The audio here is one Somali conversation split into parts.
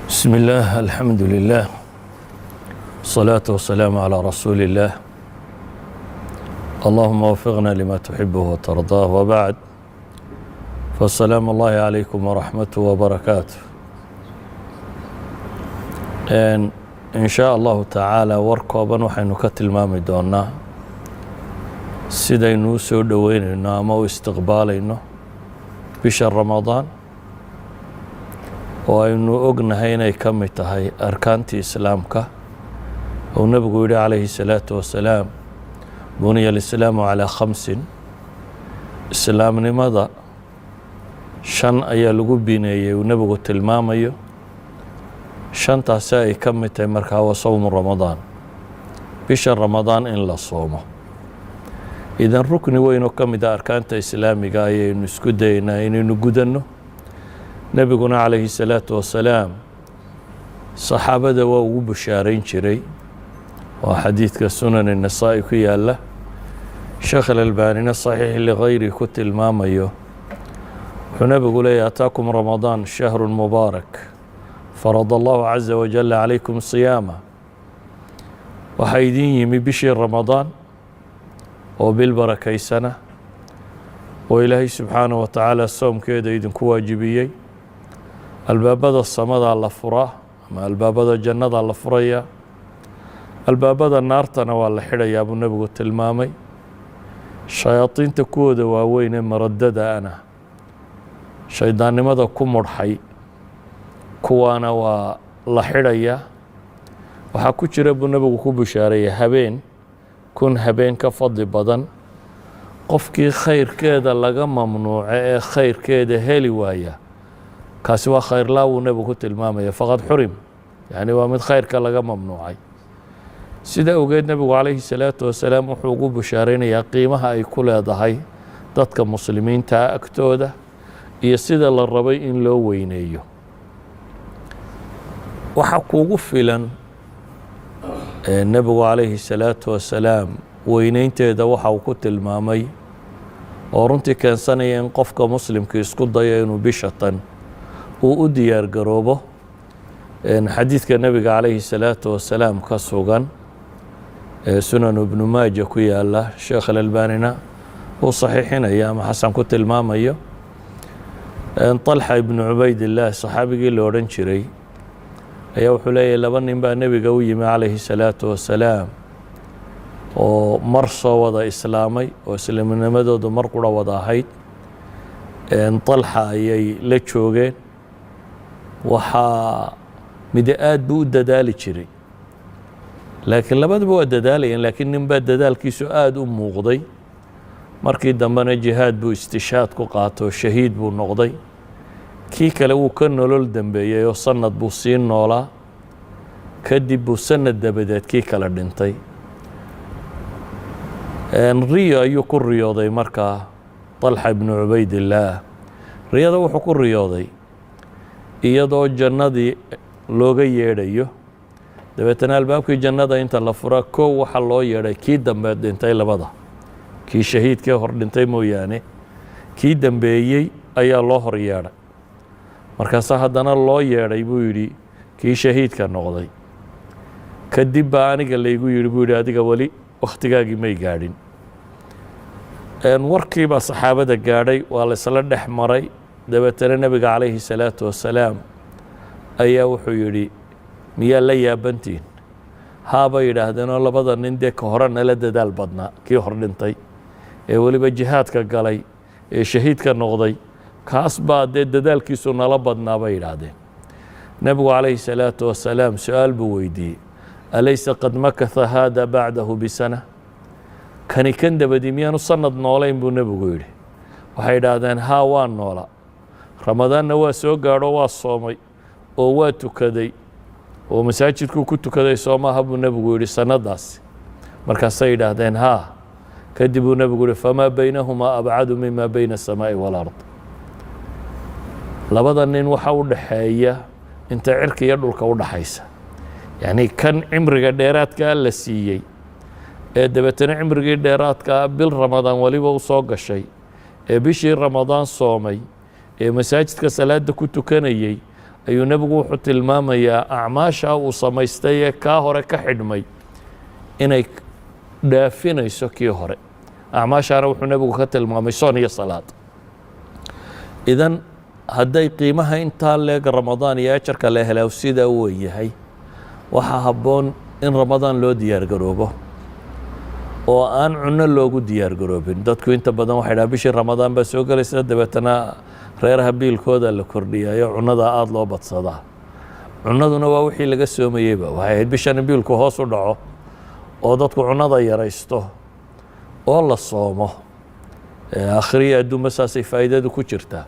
بسم الله، الحمد لله، الصلاة والسلام على رسول الله، اللهم وفقنا لما تحبه وترضاه، وبعد، فالسلام الله عليكم ورحمته وبركاته. In shaa Allahu tacaala, war kooban waxaynu ka tilmaami doonaa sidaynu u soo dhoweynayno ama u istiqbaalayno bisha Ramadaan, oo aynu ognahay inay ka mid tahay arkaantii Islaamka, uu Nebigu yihi calayhi الsalaatu wasalaam: "بني الإسلام على خمس." Islaamnimada shan ayaa lagu bineeyey, uu Nebigu tilmaamayo. Shantaasi ay ka mid tahay markaa wa صوم رمضان, bisha Ramadaan in la soomo. Idan rukni weyn oo ka mid a arkaanta islaamiga ayaynu isku dayeynaa inaynu gudanno. Nebiguna calayhi الsalaatu wasalaam saxaabada waa ugu bushaarayn jiray. Waa xadiidka Sunan الNasaa'i ku yaala, Sheekh Alalbaanina صaxiix ligayri ku tilmaamayo. Wuxuu Nebigu leeyahy: "أتاكم رمضان شهر مبارك فرض الله عز وجل عليكم صيامه." Waxaa idin yimi bishii Ramadaan oo bil barakaysana, oo Ilaahay subxaanaه wa tacaala soomkeeda idinku waajibiyey. Albaabada samadaa la furaa ama albaabada jannadaa la furayaa, albaabada naartana waa la xidhayaa, buu Nebigu tilmaamay. Shayaadiinta kuwooda waaweyn ee maradada ana shaydaannimada ku mudhxay, kuwaana waa la xidhayaa. Waxaa ku jira, buu Nebigu ku bushaareeyay, habeen 1000 habeen ka fadli badan. Qofkii khayrkeeda laga mamnuuco ee khayrkeeda heli waaya, kaasi waa khayrlaa, wuu Nebigu ku tilmaamaya. فقد حرم, yani waa mid khayrka laga mamnuucay. Sida awgeed Nebigu calayhi salaatu wasalaam wuxuu ugu bushaaraynayaa qiimaha ay ku leedahay dadka Muslimiinta agtooda iyo sida la rabay in loo weyneeyo. Waxaa kuugu filan Nebigu calayhi salaatu wasalaam weyneynteeda waxa uu ku tilmaamay, oo runtii keensanaya in qofka Muslimka isku dayo inuu bisha tan uu u diyaar garoobo. Xadiidka Nebiga calayhi salaatu wasalaam ka sugan ee Sunan Ibnu Maaja ku yaala, Sheekh Alalbanina uu saxiixinaya ama xasan ku tilmaamayo, طalxa ibnu Cubaydillaah, saxaabigii la odhan jiray, ayaa wuxuu leeyahy: laba nin baa Nebiga u yimi calayhi salaatu wasalaam, oo mar soo wada islaamay, oo islaamnimadoodu mar qura wada ahayd. طalxa ayay la joogeen. Waxaa mide aad buu u dadaali jiray, laakiin labadaba waa dadaalayeen, laakiin nin baa dadaalkiisu aada u muuqday. Markii dambena jihaad buu istishaad ku qaato, shahiid buu noqday. Kii kale wuu ka nolol dambeeyey, oo sanad buu sii noolaa. Kadib buu sanad dabadeed kii kale dhintay. Riyo ayuu ku riyooday markaa طalxa ibnu Cubaydillaah. Riyada wuxuu ku riyooday iyadoo jannadii looga yeedhayo. Dabeetana albaabkii jannada inta la fura, kow waxaa loo yeedhay kii dambe dhintay. Labada kii shahiidkii hor dhintay mooyaane, kii dambeeyey ayaa loo hor yeedhay. Markaasaa haddana loo yeedhay, buu yidhi, kii shahiidka noqday. Kadib baa aniga laygu yidhi, buu yidhi, "Adiga weli wakhtigaagii may gaadhin." Warkiibaa saxaabada gaadhay, waa la isla dhex maray. Dabeetana Nebiga calayhi salaatu wasalaam ayaa wuxuu yidhi: "Miyaa la yaabantiin?" "Haabay," yidhaahdeenoo, "labada nin dee ka hore nala dadaal badnaa, kii hor dhintay ee weliba jihaadka galay ee shahiidka noqday, kaas baa dee dadaalkiisu nala badnaa," bay yidhaahdeen. Nebigu calayhi salaatu wasalaam su-aal buu weydiiyey: "أليس قد مكث هذا بعده بسنة?" Kani kan dabadii miyaanu sanad noolayn, buu Nebigu yidhi. Waxay idhaahdeen: "Haa, waa noola, Ramadaanna waa soo gaadho, waa soomay oo waa tukaday oo masaajidkuu ku tukaday, soo maaha?" buu Nebigu yidhi sanadaasi. Markaasay yidhaahdeen: "Haa." Kadib buu Nebigu yihi: "فما بينهما أبعد مما بين السماء والأرض." Labada nin waxa u dhaxeeya inta cirka iyo dhulka u dhaxaysa. Yacni kan cimriga dheeraadkaa la siiyey ee dabeetana cimrigii dheeraadkaa bil Ramadaan weliba u soo gashay, ee bishii Ramadaan soomay, ee masaajidka salaada ku tukanayey, Ayuu Nebigu wuxuu tilmaamayaa acmaasha uu samaystay ee kaa hore ka xidhmay inay dhaafinayso kii hore. Acmaashaana wuxuu Nebigu ka tilmaamay soon iyo salaad. Idan hadday qiimaha intaa leeg Ramadaan iyo ajarka la helaa sidaa u weyn yahay, waxaa habboon in Ramadaan loo diyaar garoobo oo aan cunno loogu diyaar garoobin. Dadku inta badan waxay dhaha bishii Ramadaan baa soo gelaysa, dabeetana reeraha biilkooda la kordhiyayo, cunnada aada loo badsadaa. Cunnaduna waa wixii laga soomayeyba. Waxay ahayd bishan in biilku hoos u dhaco oo dadku cunnada yaraysto oo la soomo. Akhriya adduunba saasay faa'iidadu ku jirtaa.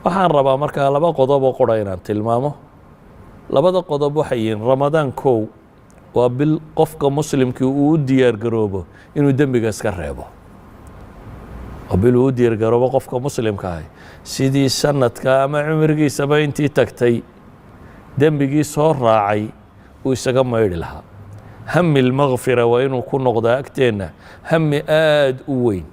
Waxaan rabaa markaa laba qodob oo qura inaan tilmaamo. Labada qodob waxay yihiin: Ramadaan kow waa bil qofka muslimkii uu u diyaar garoobo inuu dembiga iska reebo. Waa bil uu u diyaar garoobo qofka muslimka ahi sidii sanadka ama cumrigiisaba intii tagtay dembigii soo raacay uu isaga maydhi lahaa. Hami lmakfira waa inuu ku noqdaa agteenna hami aada u weyn.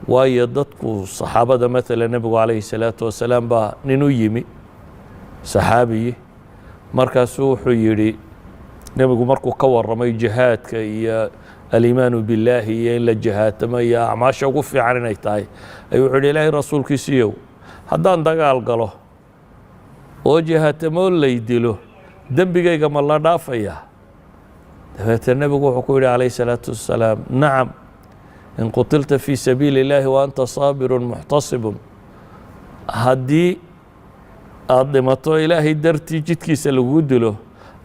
Waayo, dadku, saxaabada matala, Nebigu calayhi salaatu wasalaam baa nin u yimi saxaabiyi. Markaasuu wuxuu yidhi Nebigu, markuu ka warramay jihaadka iyo aliimaanu billaahi iyo in la jihaatamo iyo acmaasha ugu fiican inay tahay, ayuu wuxuu yidhi: "Ilaahay rasuulkiisiiyow, haddaan dagaal galo oo jihaatamoo lay dilo, dembigayga ma la dhaafayaa?" Dabeetee Nebigu wuxuu ku yidhi calayhi salaatu wasalaam: "Nacam, in qutilta fii sabiili illaahi wa anta saabirun muxtasibun." Haddii aada dhimato Ilaahay dartii jidkiisa lagugu dilo,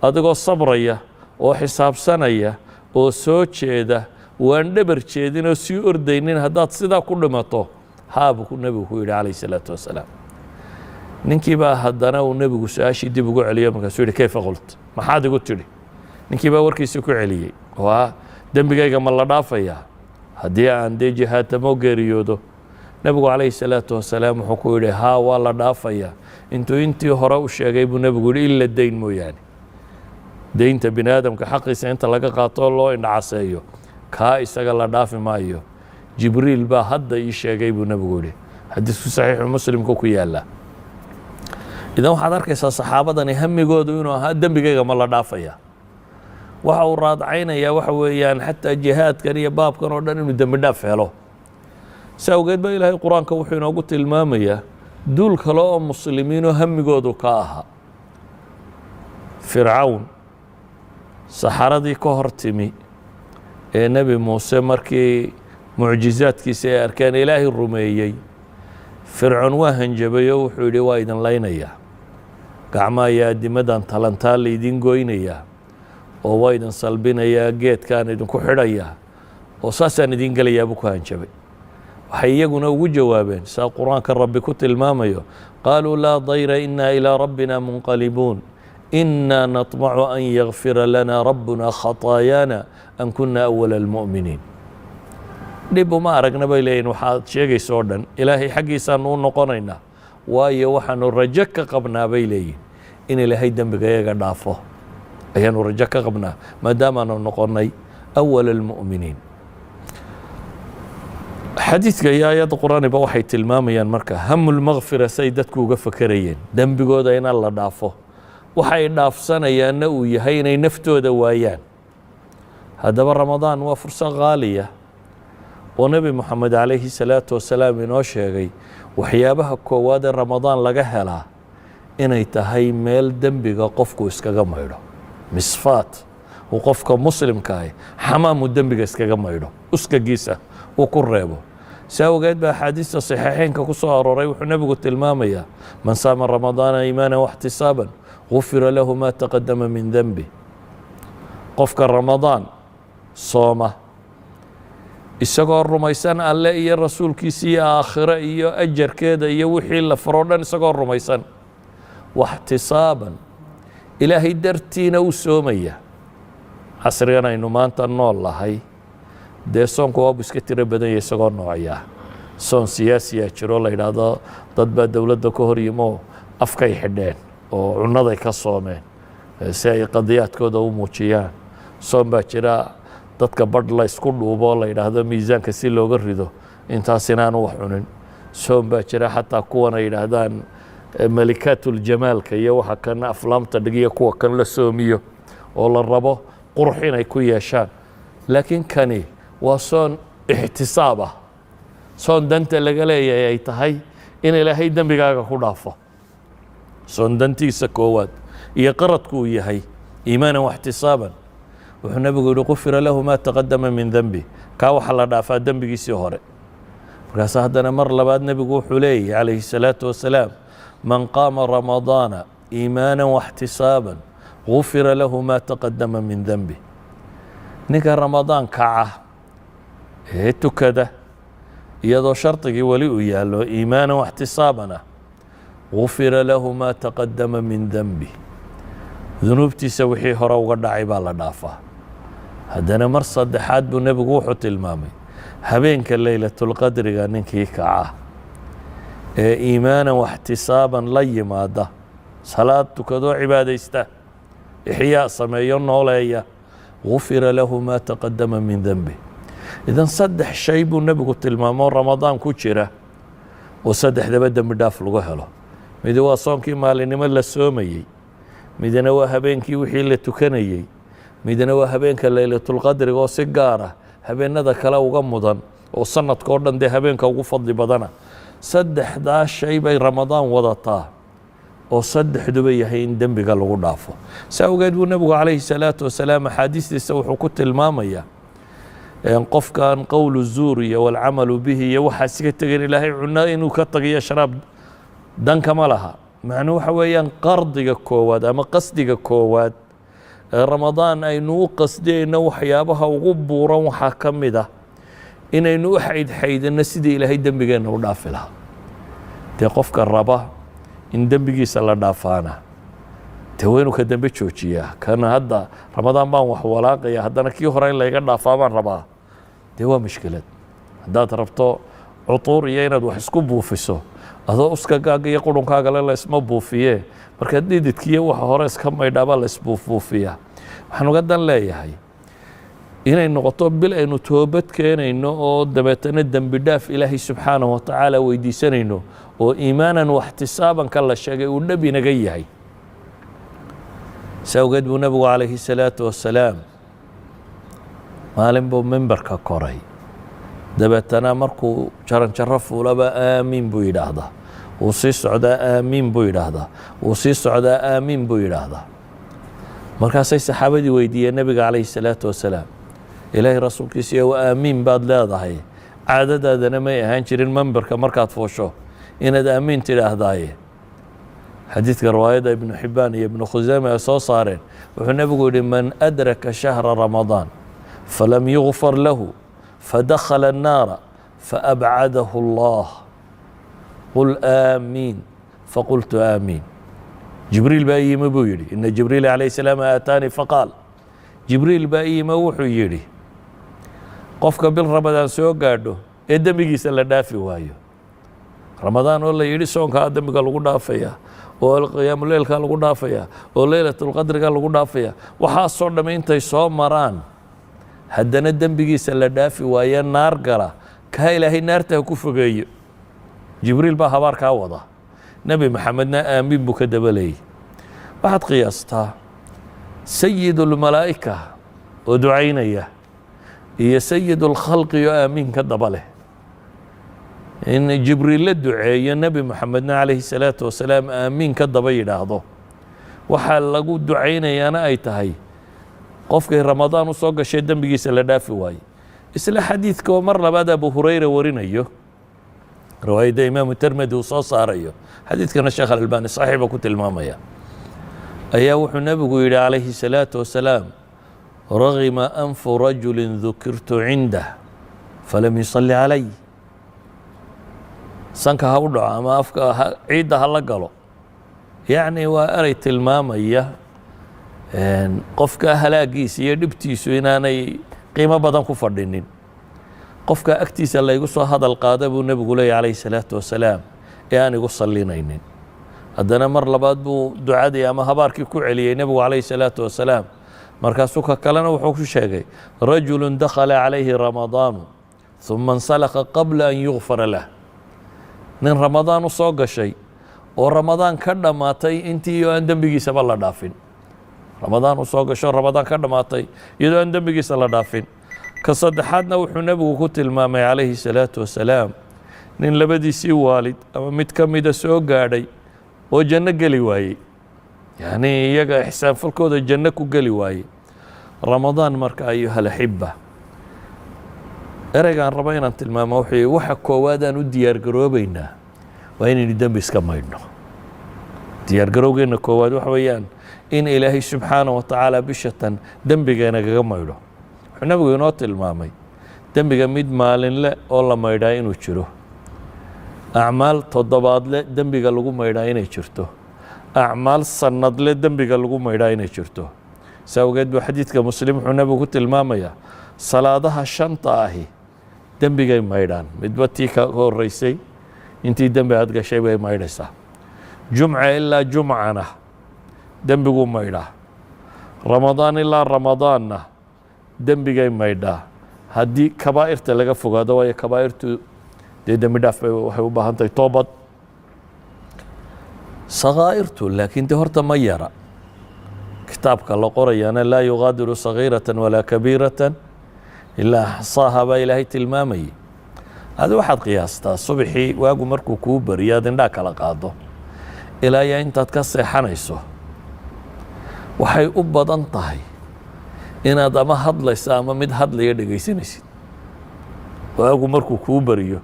adigoo sabraya oo xisaabsanaya oo soo jeeda, waan dhabar jeedin oo sii ordaynin, haddaad sidaa ku dhimato, haa, buu Nebigu ku yidhi calayhi salaatu wasalaam. Ninkii baa haddana uu Nebigu su-aashii dib ugu celiyo. Markaasuu yidhi: "Kayfa qult? Maxaad igu tidhi?" Ninkii baa warkiisii ku celiyey oo ah: "Dembigayga ma la dhaafayaa haddii aan dee jihaatamo geeriyoodo?" Nebigu calayhi salaatu wasalaam wuxuu ku yidhi: "Haa, waa la dhaafayaa." Intuu intii hore u sheegay buu Nebigu yidhi: "Ila deyn mooyaane." Deynta bini aadamka xaqiisa inta laga qaato loo indhacaseeyo, kaa isaga la dhaafi maayo. "Jibriil baa hadda ii sheegay," buu Nebigu yidhi. Xadiisku Saxiixu Muslimka ku yaalla. Idan waxaad arkaysaa saxaabadani hamigoodu inuu ahaa: dembigayga ma la dhaafaya? Waxa uu raadcaynayaa waxa weeyaan xataa jihaadkan iyo baabkan oo dhan inuu dembi dhaaf helo. Si awgeed ba Ilaahay Qur-aanka wuxuu inoogu tilmaamayaa duul kale oo muslimiinoo hamigoodu ka ahaa. Fircawn saxaradii ka hor timi ee Nebi Muuse markii mucjizaadkiisa ay arkeen Ilaahay rumeeyey, Fircoon waa hanjabay oo wuxuu yidhi: "Waa idin laynayaa, gacmaha iyo addimadan talantaa laydin goynayaa, oo waa idin salbinayaa, geedkaan idinku xidhayaa, oo saasaan idin gelayaa," buu ku hanjabay. Waxay iyaguna ugu jawaabeen saa Qur-aanka Rabbi ku tilmaamayo: "Qaaluu laa dayra, inaa ilaa rabbina munqalibuun, inaa naطmacu an yakfira lana rabbuna khataayaana an kuna awala almu'miniin." "Dhib uma aragna," bay leeyihin, "waxaad sheegaysa oo dhan. Ilaahay xaggiisaanu u noqonaynaa, waayo waxaanu rajo ka qabnaa," bay leeyihin, "in Ilaahay dembiga iyaga dhaafo ayaanu rajo ka qabnaa, maadaamaanu noqonnay awal almu'miniin." Xadiidka iyo aayadda qur-aaniba waxay tilmaamayaan marka hamulmakfira, say dadku uga fakerayeen dembigooda inaan la dhaafo, waxay dhaafsanayaanna uu yahay inay naftooda waayaan. Haddaba Ramadaan waa fursad qaaliya oo Nebi Moxamed calayhi salaatu wasalaam inoo sheegay waxyaabaha koowaad ee Ramadaan laga helaa inay tahay meel dembiga qofku iskaga maydho, misfaat uu qofka muslimka ahi xamaamuu dembiga iskaga maydho, uskagiisa uu ku reebo. Si awgeed ba axaadiista saxiixeynka ku soo arooray wuxuu Nebigu tilmaamayaa: "Man saama Ramadaana iimaana waxtisaaban gufira lahu ma taqadama min denbi." Qofka Ramadaan sooma isagoo rumaysan Alle iyo rasuulkiisa iyo aakhire iyo ajarkeeda iyo wixii la faroo dhan, isagoo rumaysan, waxtisaaban, Ilaahay dartiina u soomaya. Casrigan aynu maanta nool lahay dee soonku waabu iska tiro badan yahay isagoo noocyaa. Soon siyaasiyaa jiro la yidhaahdo dad baa dowladda ka hor yimo, afkay xidheen oo cunnaday ka soomeen si ay qadiyaadkooda u muujiyaan. Soon baa jira dadka badh la isku dhuubo, la yidhaahdo miisaanka si looga rido, intaas inaanu wax cunin. Soon baa jira xataa kuwan ay yidhaahdaan Malikaatuljamaalka iyo waxa kan aflaamta dhigiyo kuwa kan la soomiyo oo la rabo qurux inay ku yeeshaan, laakiin kani waa soon ixtisaab ah, soon danta laga leeyahay ay tahay in Ilaahay dembigaaga ku dhaafo, soon dantiisa koowaad iyo qaradku uu yahay iimaanan waxtisaaban. Wuxuu Nebigu yihi: "غفر له ما تقدم من ذنبه." Kaa waxaa la dhaafaa dembigiisii hore. Markaasa haddana mar labaad Nebigu wuxuu leeyahy calayhi الsalaatu wasalaam: "من قام رمضان إيمانا واحتسابا غفر له ما تقدم من ذنبه." Ninka Ramadaan kaca ee tukada, iyadoo shardigii weli uu yaallo, iimaanan waxtisaaban ah, غفر له ما تقدم من ذنبه, dunuubtiisa wixii hore uga dhacay baa la dhaafaa. Haddana mar saddexaad buu Nebigu wuxuu tilmaamay habeenka Leylatulqadriga ninkii kaca ee iimaanan waxtisaaban la yimaada, salaad tukadoo cibaadaysta, ixyaa sameeyo, nooleeya, غفر له ما تقدم من ذنبه. Idan saddex shay buu Nebigu tilmaamo Ramadaan ku jira oo saddexdaba dembi dhaaf lagu helo. Midi waa soonkii maalinimo la soomayey, midna waa habeenkii wixii la tukanayey, midna waa habeenka Leylatulqadriga oo si gaar ah habeenada kale uga mudan, oo sanadka oo dhan dee habeenka ugu fadli badana. Saddexdaa shay bay Ramadaan wadataa oo saddexduba yahay in dembiga lagu dhaafo. Si awgeed buu Nebigu calayhi salaatu wasalaam axaadiistiisa wuxuu ku tilmaamayaa qofkan قول الزور iyo والعمل به iyo waxaas ka tegin, Ilaahay cuno inuu ka tagiyo sharaab dankama laha. Macnuu waxa weeyaan qardiga koowaad ama qasdiga koowaad ee Ramadaan aynu u qasdiyayno, waxyaabaha ugu buuran waxaa ka mid ah inaynu u xaydxaydano sidii Ilaahay dembigeenna u dhaafi lahaa. Dee qofka raba in dembigiisa la dhaafaana dee waa inuu ka dambe joojiyaa. Kan hadda Ramadaan baan wax walaaqaya, haddana kii hore in layga dhaafaa baan rabaa, dee waa mushkilad. Haddaad rabto cutuur iyo inaad wax isku buufiso, adoo uskagaaga iyo qurunkaagale la isma buufiye, marka dhididkiiyo waxa hore iska maydhaabaa la isbuufbuufiyaa. Waxaan uga dan leeyahay inay noqoto bil aynu toobad keenayno oo dabeetana dembi dhaaf Ilaahay subxaanahu watacaala weydiisanayno, oo iimaanan waxtisaabanka la sheegay uu dhab inaga yahay. Si awgeed buu Nebigu calayhi salaatu wasalaam maalin buu mimbarka koray. Dabeetana markuu jaranjaro fuulaba aamiin buu yidhaahdaa, wuu sii socdaa aamiin buu yidhaahdaa, wuu sii socdaa aamiin buu yidhaahdaa. Markaasay saxaabadii weydiiyeen Nebiga calayhi salaatu wasalaam: "Ilaahay rasuulkiisa, aamiin baad leedahay, caadadaadana may ahaan jirin memberka markaad fuusho inaad aamiin tidhaahdaaye." Xadiidka riwaayadda Ibnu Xibbaan iyo Ibnu Khuseyme ay soo saareen, wuxuu Nebigu yihi: "من أدرك شهر رمضان فلم يغفر له فدخل النار فأبعده الله، قل آمين، فقلت آمين. جبريل baa yimi," buu yidhi. "إن جبريل عليه السلام أتاني فقال," Jibriil baa iyimi, wuxuu yidhi: "Qofka bil Ramadaan soo gaadho ee dembigiisa la dhaafi waayo," Ramadaan oo la yidhi soonkaa dembiga lagu dhaafaya, oo qiyaamuleylka lagu dhaafaya, oo Leylatulqadriga lagu dhaafaya, waxaasoo dhamm intay soo maraan haddana dembigiisa la dhaafi waaye, naar gala, kaa Ilaahay naarta ha ku fogeeyo. Jibriil baa habaarkaa wada, Nebi Maxamedna aamiin buu ka dabaleeyey. Waxaad qiyaastaa سيد الملائكة oo ducaynaya iyo سيد الخلق oo aamiin ka daba leh. In Jibriil la duceeyo, Nebi Moxamedna calayhi salaatu wasalaam aamiin ka daba yidhaahdo, waxaa lagu ducaynayaana ay tahay qofkay Ramadaan u soo gashay dembigiisa la dhaafi waaye. Isla xadiidka oo mar labaad Abu Hurayra warinayo, riwaayadda Imaamu Termedi uu soo saarayo, xadiidkana Sheekh Alalbani saxiiba ku tilmaamaya, ayaa wuxuu Nebigu yidhi calayhi salaatu wasalaam: "رغم أنف رجل ذكرت عنده فلم يصل علي." Sanka ha u dhaco ama afka ciidda ha la galo. Yacni waa erey tilmaamaya qofka halaagiisa iyo dhibtiisu inaanay qiimo badan ku fadhinin. "Qofka agtiisa laygu soo hadal qaada," buu Nebigu leeyay calayhi salaatu wasalaam, "ee aan igu sallinaynin." Haddana mar labaad buu ducadii ama habaarkii ku celiyey Nebigu calayhi salaatu wasalaam. Markaasuu ka kalena wuxuu ku sheegay: "رجل دخل عليه رمضان ثم انسلخ قبل أن يغفر له." Nin Ramadaan u soo gashay. Oo Ramadaan ka dhammaatay intii iyo aan dembigiisaba la dhaafin. Ramadaan u soo gasho, Ramadaan ka dhammaatay iyadoo aan dembigiisa la dhaafin. Ka saddexaadna wuxuu Nebigu ku tilmaamay, calayhi salaatu wasalaam, nin labadiisii waalid ama mid ka mida soo gaadhay oo janno geli waayey, yacni iyaga ixsaanfalkooda janno ku geli waayey Ramadaan. Marka, ayuha alaxiba, ereygaan rabo inaan tilmaamo wuxuu waxa koowaad aan u diyaargaroobeynaa waa inaynu dembi iska maydhno. Diyaargarowgeenna koowaad waxa weeyaan in Ilaahay subxaana wa tacaala bishatan dembigeenagaga maydho. Wuxuu Nebigu inoo tilmaamay dembiga mid maalinle oo la maydhaa inuu jiro, acmaal toddobaadle dembiga lagu maydhaa inay jirto, acmaal sanadle dembiga lagu maydhaa inay jirto. Saa awgeed buu xadiidka Muslim wuxuu Nebigu ku tilmaamayaa salaadaha shanta ahi dembigay maydhaan, midba tii ka horeysay intii dembi aad gashay bay maydhaysaa. Jumca ilaa jumcana dembiguu maydhaa, Ramadaan ilaa Ramadaanna dembigay maydhaa, haddii kabaa'irta laga fogaado. Waayo, kabaa'irtu dee dembi dhaaf bay waxay u baahan tahay toobad. Sakaa'irtu laakiin de horta ma yara. Kitaabka la qorayaana laa yugaadiru sagiirata walaa kabiirata ilaa axsaaha baa Ilaahay tilmaamayay. Adi waxaad qiyaastaa subaxii waagu markuu kuu bariyo aad indhaa kala qaado ilaa iyo intaad ka seexanayso, waxay u badan tahay inaad ama hadlayso ama mid hadlaya dhegaysanaysid. Waagu markuu kuu bariyo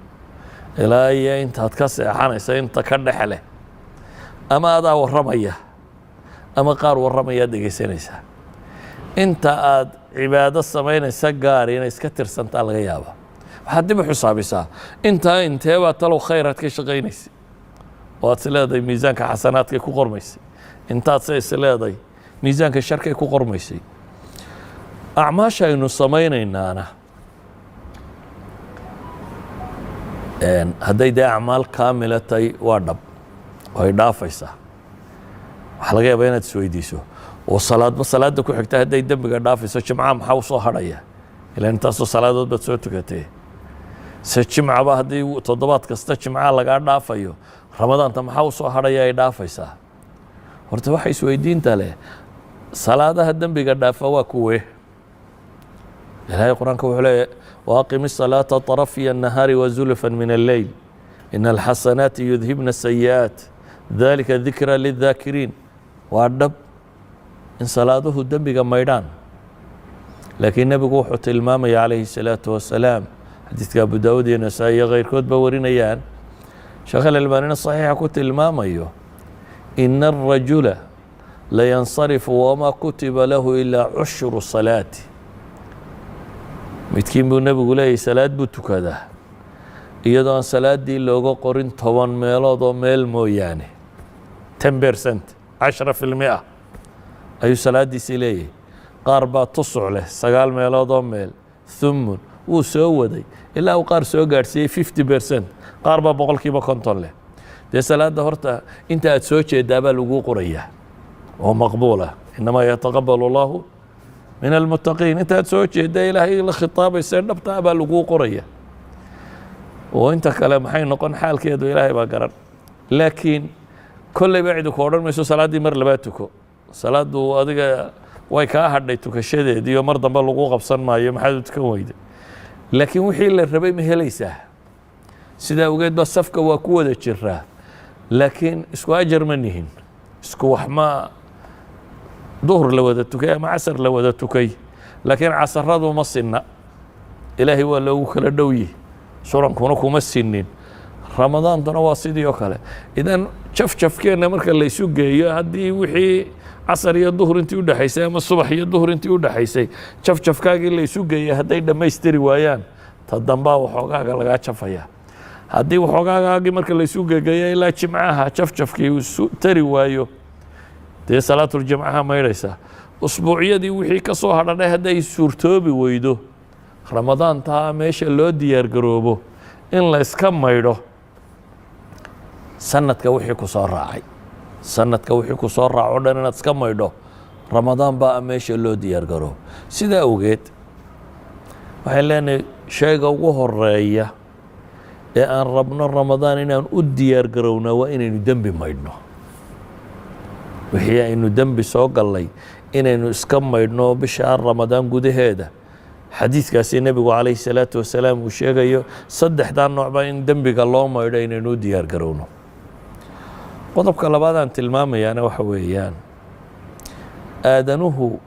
ilaa iyo intaad ka seexanayso inta ka dhex leh, ama adaa warramaya ama qaar warramayaad dhegaysanaysaa. Inta aad cibaado samaynaysa gaari inay iska tirsantaa laga yaabaa. Waxaad dib u xisaabisaa intaa inteebaa talow khayraad ka shaqaynaysay oo aad is leedahay miisaanka xasanaadkay ku qormaysay, intaad se is leedahay miisaanka sharkay ku qormaysay. Acmaasha aynu samaynaynaana hadday dee acmaal kaamila tahay, waa dhab way dhaafaysaa. Waxaa laga yaabaa inaad isweydiiso oo salaadba salaadda ku xigta hadday dembiga dhaafayso, jimcaha maxaa usoo hadhaya? Ilaa intaasoo salaadood baad soo tukatee. Se jimcaba haddii toddobaad kasta jimcaha lagaa dhaafayo, Ramadaanta maxaa usoo hadhaya ay dhaafaysaa? Horta waxa isweydiinta leh, salaadaha dembiga dhaafa waa kuwee? Ilaahay Qur-aanka wuxuu leeyahy: "وأقم الصلاة طرفي النهار وزلفا من الليل إن الحسنات يذهبن السيئات ذلك ذكرى للذاكرين." Waa dhab in salaaduhu dembiga maydhaan, laakiin Nebigu wuxuu tilmaamaya, calayhi الsalaaةu wasalaam, xadiidka Abu Daawud iyo Nasaa-i iyo keyrkood ba warinayaan, Sheekh Alalbaanina saxiixa ku tilmaamayo: "إن الرجل لينصرف وما كتب له إلا عشر صلاة." Midkiin, buu Nebigu leeyahy, salaad buu tukadaa iyadoo aan salaaddii looga qorin 10 meelood oo meel mooyaane. 10%, 10%, ayuu salaaddiisii leeyahay. Qaar baa tusuc leh, sagaal meelood oo meel, thumun, wuu soo waday ilaa uu qaar soo gaadhsiiyey 50%. Qaar baa 50% leh. Dee salaadda horta inta aad soo jeedaa baa laguu qorayaa oo maqbuula. إنما يتقبل الله من المتقين. Inta aad soo jeeda Ilaahay la khitaabaysa dhabtaa baa laguu qoraya, oo inta kale maxay noqon xaalkeedu, Ilaahay baa garan. Laakiin kolleyba cidi ku odhan mayso salaaddii mar labaad tuko. Salaaddu adiga way kaa hadhay tukashadeedii oo mar dambe lagu qabsan maayo maxaad u tukan weyday. Laakiin wixii la rabay ma helaysaa? Sidaa awgeed ba safka waa ku wada jiraa, laakiin isku ajar ma nihin, isku wax ma. Duhur la wada tukay ama casar la wada tukay, laakiin casaradu ma sinna. Ilaahay waa loogu kala dhow yihi, surankuna kuma sinin. Ramadaantuna waa sidii oo kale. Idan jafjafkeenna marka la isu geeyo, haddii wixii casar iyo duhur intii udhexaysay ama subax iyo duhur intii udhexaysay jafjafkaagii la isu geeyay hadday dhammaystiri waayaan, ta dambaa waxoogaaga lagaa jafaya. Haddii waxoogaagaagii marka la isu gegeeyo ilaa jimcaha jafjafkii uu isu tari waayo, dee salaatuljimcaha maydhaysaa. Usbuucyadii wixii ka soo hadhanay hadday suurtoobi weydo, Ramadaantaa meesha loo diyaar garoobo in la iska maydho sanadka wixii ku soo raacay. Sanadka wixii ku soo raaco dhan inaad iska maydho, Ramadaan baa meesha loo diyaar garoobo. Sidaa awgeed waxay leenahay shayga ugu horeeya Ee aan rabno Ramadaan inaan u diyaar garownaa waa inaynu dembi maydhno. Wixii aynu dembi soo gallay inaynu iska maydhno bisha Ramadaan gudaheeda. Xadiidkaasi nebigu calayhi salaatu wasalaam uu sheegayo saddexdaa noocba in dembiga loo maydho, inaynu u diyaar garowno. Qodobka labaad aan tilmaamayaana waxa weeyaan, aadanuhu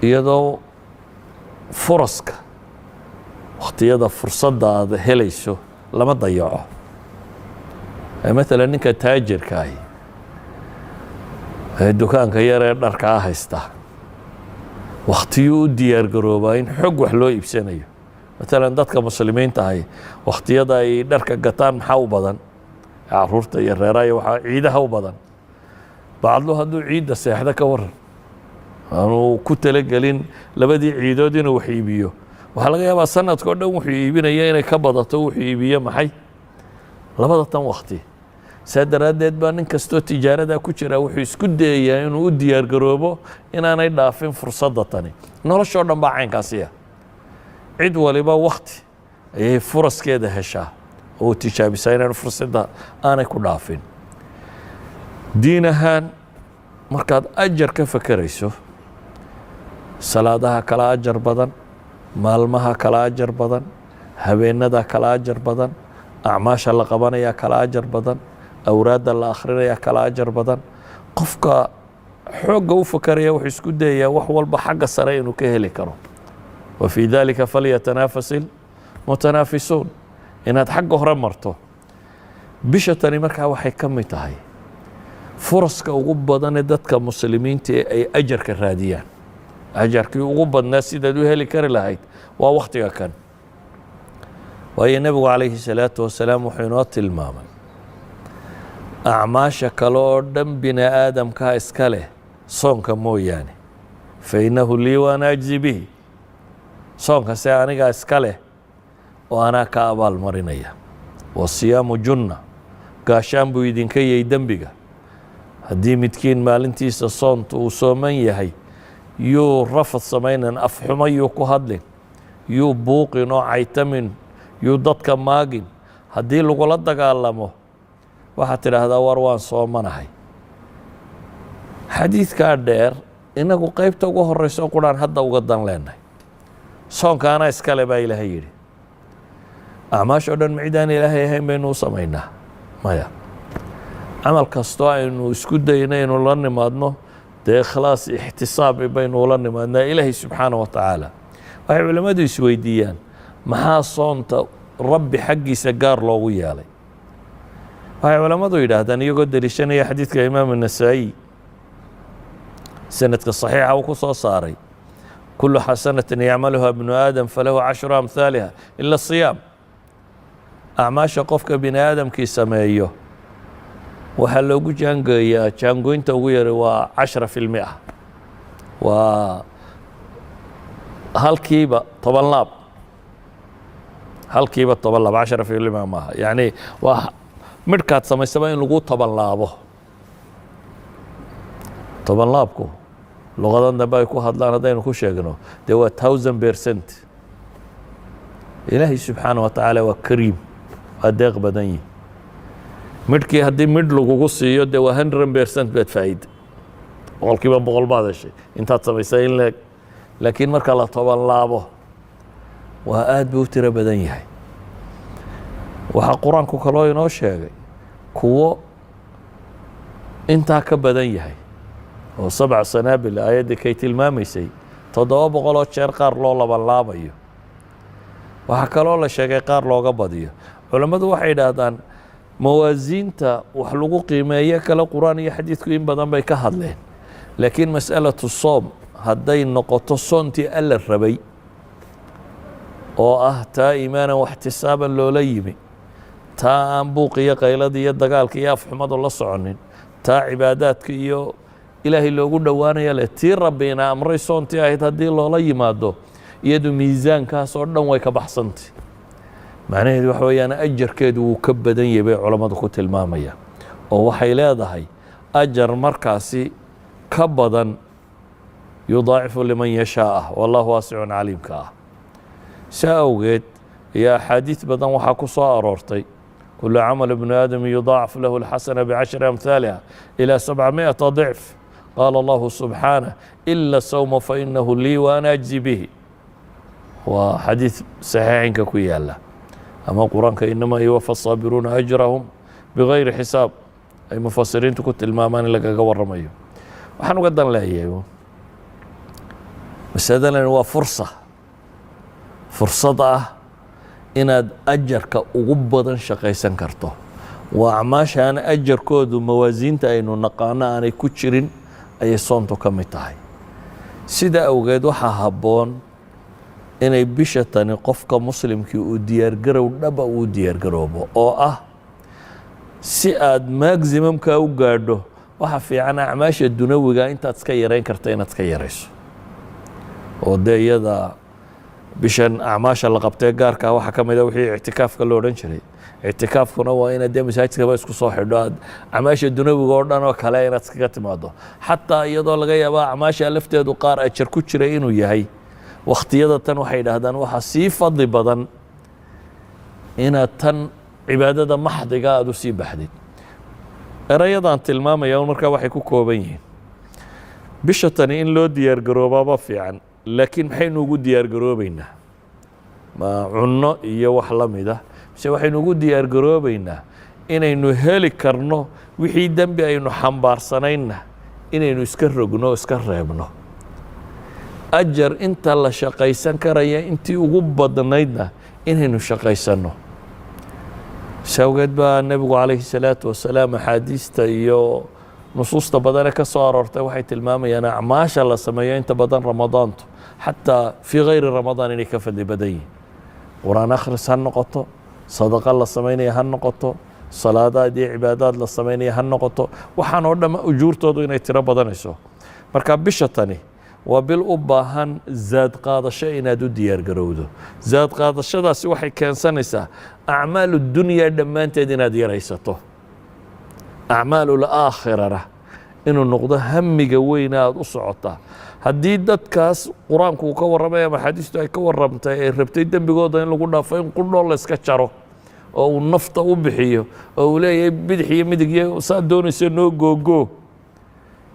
iyadoo furaska, wakhtiyada fursadda aad helayso lama dayaco. Maalan, ninka taajirka ahi ee dukaanka yar ee dharkaa haysta, wakhtiyuu u diyaar garoobaa in xog wax loo iibsanayo. Maalan, dadka muslimiinta ahi wakhtiyada ay dharka gataan maxaa u badan? Caruurta iyo reeraha iyo waxaa ciidaha u badan. Bacdlu hadduu ciidda seexda ka waran, aanu ku talagelin labadii ciidood inuu wax iibiyo, waxaa laga yaabaa sanadka o dhan wuxuu iibinaya inay ka badato wuxuu iibiyo maxay labada tan wakti. Saa daraaddeed baa nin kastoo tijaarada ku jira wuxuu isku dayayaa inuu u diyaar garoobo inaanay dhaafin fursadda tani. Noloshoo dhan baa caynkaasiya. Cid waliba wakti ayay furaskeeda heshaa oo tijaabisaa inaan fursadda aanay ku dhaafin. Diin ahaan, markaad ajar ka fekerayso, salaadaha kala ajar badan, maalmaha kala ajar badan, habeenada kala ajar badan, acmaasha la qabanaya kala ajar badan, awraadda la akrinaya kala ajar badan. Qofka xoogga u fakeraya wuxuu isku dayayaa wax walba xagga sare inuu ka heli karo. Wa fii dalika falyatanaafas ilmutanaafisuun, inaad xagga hore marto. Bisha tani markaa waxay ka mid tahay furaska ugu badanee dadka muslimiinta ee ay ajarka raadiyaan. Ajarkii ugu badnaa sidaad u heli kari lahayd waa wakhtiga kan. Waayo, nebigu calayhi salaatu wasalaam wuxuu inoo tilmaamay acmaasha kale oo dhan bini aadamkaa iska leh, soonka mooyaane. Fa innahu lii wa ana ajzi bihi. Soonkase anigaa iska leh oo anaa ka abaal marinaya. Wasiyaamu junna, gaashaan buu idinka yahay dembiga. Haddii midkiin maalintiisa soonta uu sooman yahay, yuu rafad samaynan, afxumo yuu ku hadlin, yuu buuqin oo caytamin, yuu dadka maagin. Haddii lagula dagaalamo, waxaad tidhaahdaa, "War, waan soomanahay." Xadiidkaa dheer inagu qeybta ugu horeyso quraan hadda uga dan leenahay. Soonka anaa iskale baa Ilaahay yidhi. Acmaasha o dhan ma cidaan Ilaahay ahayn baynu u samaynaa? Maya. Camal kastoo aynu isku dayno aynu la nimaadno, dee ikhlaas, ixtisaab baynu ula nimaadnaa Ilaahay subxaana wa tacaala. Waxay culimmadu isweydiiyaan, maxaa soonta Rabbi xaggiisa gaar loogu yeelay? Waxay culammadu yidhaahdaan, iyagoo deliishanaya xadiidka Imaam النasaa'i sanadka saxiixa uu ku soo saaray, كل حسنة يعملها ابن آدم فله عشر أمثالها إلا الصيام. Acmaasha qofka bini aadamkii sameeyo waxaa loogu jaangeeyaa, jaangoynta ugu yaray waa 10%, waa halkiiba 10 laab, halkiiba 10 laab. 10% maaha, yacni waa midhkaad samaysaba in lagu 10 laabo. 10 laabku, luqadan dambe ay ku hadlaan haddaynu ku sheegno, dee waa 1000%. Ilaahay subxaana wa tacaala waa kariim, waa deeq badan yihi. Midhkii haddii midh lagugu siiyo, dee waa 100% baad faa'iida, 100% baad heshay intaad samaysay in leeg. Laakiin marka la 10 laabo, waa aad buu u tiro badan yahay. Waxaa Qur-aanku kaloo inoo sheegay kuwo intaa ka badan yahay, oo سبع سنابل aayaddii kay tilmaamaysay, 700oo jeer qaar loo laban laabayo. Waxaa kaloo la sheegay qaar looga badiyo. Culammadu waxay idhaahdaan, mawaasiinta wax lagu qiimeeyo kale Qur-aan iyo xadiidku in badan bay ka hadleen, laakiin masأalaة soom hadday noqoto, soontii Alla rabay oo ah taa iimaanan waxtisaaban loola yimi, taa aan buuq iyo qaylada iyo dagaalka iyo afxumadu la soconin, taa cibaadaadka iyo Ilaahay loogu dhowaanaya leh, tii Rabbina amray soontii ahayd, haddii loola yimaado, iyadu miisaankaas oo dhan way ka baxsantay. Macnaheedu waxa weeyaan, ajarkeedu wuu ka badan yahay bay culammadu ku tilmaamayaan, oo waxay leedahay ajar markaasi ka badan, يضاعف لمن يشاء ah، والله واسع عليم ka ah. Saa awgeed Iyo axaadiid badan waxaa ku soo aroortay: كل عمل ابن آدم يضاعف له الحسنة بعشر أمثالها إلى 700 ضعف، قال الله سبحانه: إلا الصوم فإنه لي وأنا أجزي به. Waa xadiid saxiixinka ku yaala, ama Qur-aanka إنما يوفى الصابرون أجرهم بغير حساب ay mufasiriintu ku tilmaamaan in lagaga waramayo. Waxaan uga dan leeyahay masaladani waa fursa, fursad ah inaad ajarka ugu badan shaqaysan karto. Waa acmaasha aan ajarkoodu mawaasiinta aynu naqaano aanay ku jirin ayay soontu ka mid tahay. Sida awgeed waxaa habboon inay bisha tani qofka muslimkii uu diyaargarow dhaba uu diyaargaroobo, oo ah si aad maximumka u gaadho, waxa fiican acmaasha dunawiga intaad iska yarayn karta inaad iska yarayso. Oo dee iyada bishan acmaasha la qabtee gaarkaa waxaa ka mid a wixii ictikaafka lo odhan jiray. Ictikaafkuna waa inaad dee masaajidkaba isku soo xidho, aad acmaasha dunawiga oo dhan oo kale inaad iskaga timaado, xataa iyadoo laga yaabo acmaasha lafteedu qaar ajar ku jiray inuu yahay. Wakhtiyada tan waxay yidhaahdaan waxaa sii fadli badan inaad tan cibaadada maxdiga aada u sii baxdid. Erayadan tilmaamaya markaa waxay ku kooban yihiin bisha tani in loo diyaargaroobaaba fiican, laakiin maxaynu ugu diyaargaroobeynaa? Ma cunno iyo wax la mid ah, mise waxaynu ugu diyaargaroobeynaa inaynu heli karno wixii dembi aynu xambaarsanayna inaynu iska rogno, iska reebno, ajar inta la shaqaysan karaya intii ugu badnaydna inaynu shaqaysanno? Sawgeed baa nebigu calayhi salaatu wasalaam axaadiista iyo nusuusta badane ka soo aroortay waxay tilmaamayaan acmaasha la sameeyo inta badan Ramadaantu xataa fii gayri Ramadaan inay ka fadli badan yihin. Qur-aan akhris ha noqoto, sadaqa la samaynaya ha noqoto, salaadaad iyo cibaadaad la samaynaya ha noqoto, waxaan oo dham ujuurtoodu inay tiro badanayso. Marka bisha tani waa bil u baahan zaad qaadasho inaad u diyaargarowdo. Zaad qaadashadaasi waxay keensanaysaa acmaalu dunya dhammaanteed inaad yaraysato, acmaalul aakhirana inuu noqdo hamiga weyna aada u socotaa. Haddii dadkaas Qur-aanku uu ka warramay ama axaadiistu ay ka warramtay ay rabtay dembigooda in lagu dhaafo in qudhoo layska jaro oo uu nafta u bixiyo oo uu leeyahay bidix iyo midig iyo saad doonayso noo googoo,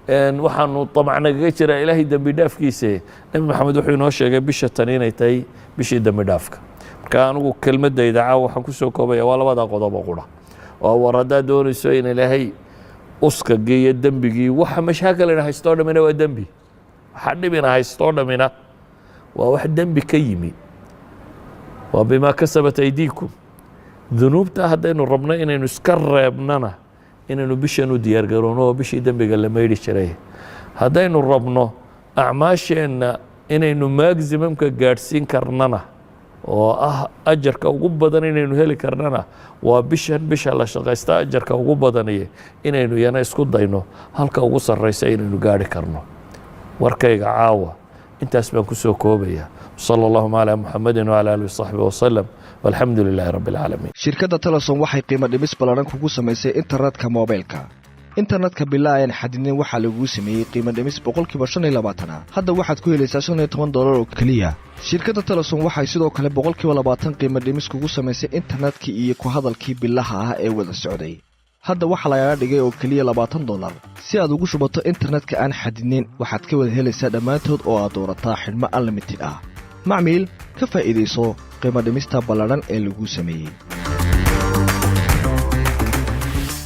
waxaanu damacnagaga jiraa Ilaahay dembi dhaafkiise. Nebi Maxamed wuxuu inoo sheegay bisha tan inay tahay bishii dembi dhaafka. Marka anigu kelmadayda caawa waxaan kusoo koobaya waa labada qodob oo qura oo war haddaad doonayso in Ilaahay uska geeyo dembigii, waxa mashaakilina haystoo dhamina waa dembi, waxa dhibina haystoo dhamina waa wax dembi ka yimi, waa بما كسبت أيديكم. Dunuubta haddaynu rabno inaynu iska reebnana, inaynu bishan u diyaar garowno oo bishii dembiga la maydhi jiray. Haddaynu rabno acmaasheenna inaynu maximumka gaadhsiin karnana, oo ah ajarka ugu badan inaynu heli karnana, waa bishan bisha la shaqaysta ajarka ugu badaniye, inaynu iyana isku dayno halka ugu sarreysa inaynu gaadhi karno. Warkayga caawa intaas baan ku soo koobaya. صلى اللهم على محمد وعلى آله وصحبه وسلم، والحمد لله رب العالمين. Shirkadda Telesom waxay qiimo dhimis ballaadhan kugu samaysay internetka moobaylka. Internetka bilaa aan xadidnin waxaa laguu sameeyey qiimo dhimis 25% ah. Hadda waxaad ku helaysaa $15 oo keliya. Shirkadda Telesom waxay sidoo kale 20% qiimo dhimis kugu samaysay internetkii iyo ku hadalkii bilaha ah ee wada socday. Hadda waxaa lagaga dhigay oo keliya $20. Si aad ugu shubato internetka aan xadidnayn, waxaad ka wada helaysaa dhammaantood oo aad doorataa xidhmo unlimited ah. Macmiil, ka faa'iidayso qiimo dhimista ballaadhan ee laguu sameeyey.